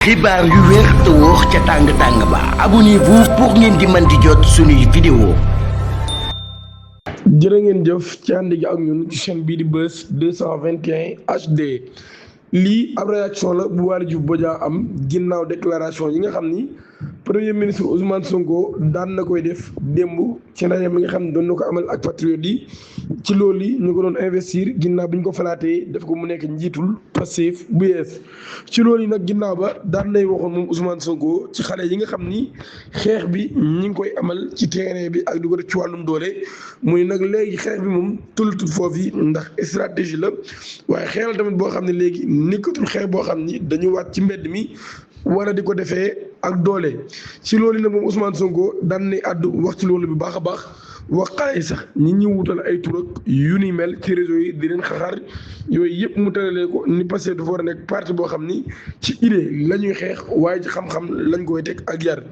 xibaar yu wér te wóor ca tàng-tàng ba abonnez-vous pour ngeen di mën di jot suñuy vidéo. jërë ngeen jëf ci ànd gi ak ñun ci chaîne bii di Buzz 221 HD lii ab réaction la bu Waly Diouf Bodiang am ginnaaw déclaration yi nga xam ni premier ministre Ousmane Sonko daan na koy def démb ci ndaje mi nga xam ne doon na ko amal ak patriote yi ci loolu yi ñu ko doon investir ginnaaw bi ñu ko falaatee def ko mu nekk njiitul Pastef bu yees ci loolu yi nag ginnaaw ba daan nay waxoon moom Ousmane Sonko ci xale yi nga xam ni xeex bi ñi ngi koy amal ci terrain bi ak di ko def ci wàllum doole muy nag léegi xeex bi moom tollutul foofu yi ndax stratégie la waaye xeexal tamit boo xam ne léegi nekkatul xeex boo xam ni dañu waat ci mbedd mi wala di ko defee ak doole ci loolu nag moom Ousmane Sonko daan nay àddu wax ci loolu bu baax a baax wax xale yi sax ñi ñi wutal ay tur ak yu ni mel ci réseau yi di leen xaxar yooyu yëpp mu tëralee ko ni Pastef dafa war a nekk parti boo xam ni ci idée la ñuy xeex waaye ci xam-xam lañ koy teg ak yar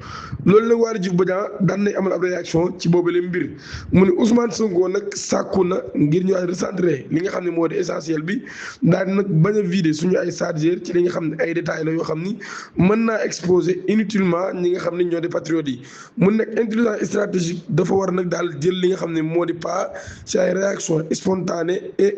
loolu nag Waly Diouf Bodiang daan nay amal ab réaction ci boobu la mbir mu ne Ousmane Sonko nag sàkku na ngir ñu recentré li nga xam ne moo di essentiel bi daal di nag bañ a vider suñu ay chargeur ci li nga xam ne ay détails la yoo xam ni mën naa exposer inutilement ñi nga xam ne ñoo di patriotes yi mu nekk intelligence stratégique dafa war nag daal jël li nga xam ne moo di pas ci ay réaction spontanée et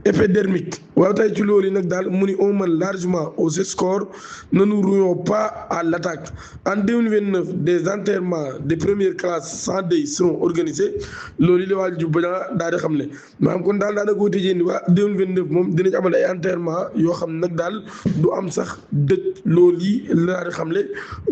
épidémique waaw tey ci loolu yi nag daal mu ni on mène largement aux scores ne nous rouillons pas à l'attaque en 2029 des enterrements de première classe sans deuil seront organisés loolu yi la Waly Diouf Bodiang daal di xam ne maanaam kon daal daana koo tëjee ni waa 2029 moom dinañ amal ay enterrement yoo xam ne nag daal du am sax dëj loolu yi la daal di xam le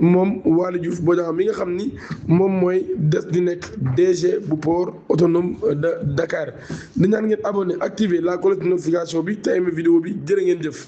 moom Waly Diouf Bodiang mi nga xam ni moom mooy des di nekk DG bu port autonome de Dakar di ñaan ngeen abonné activer la cloche de notification bi te aimé vidéo bi jërë ngeen jëf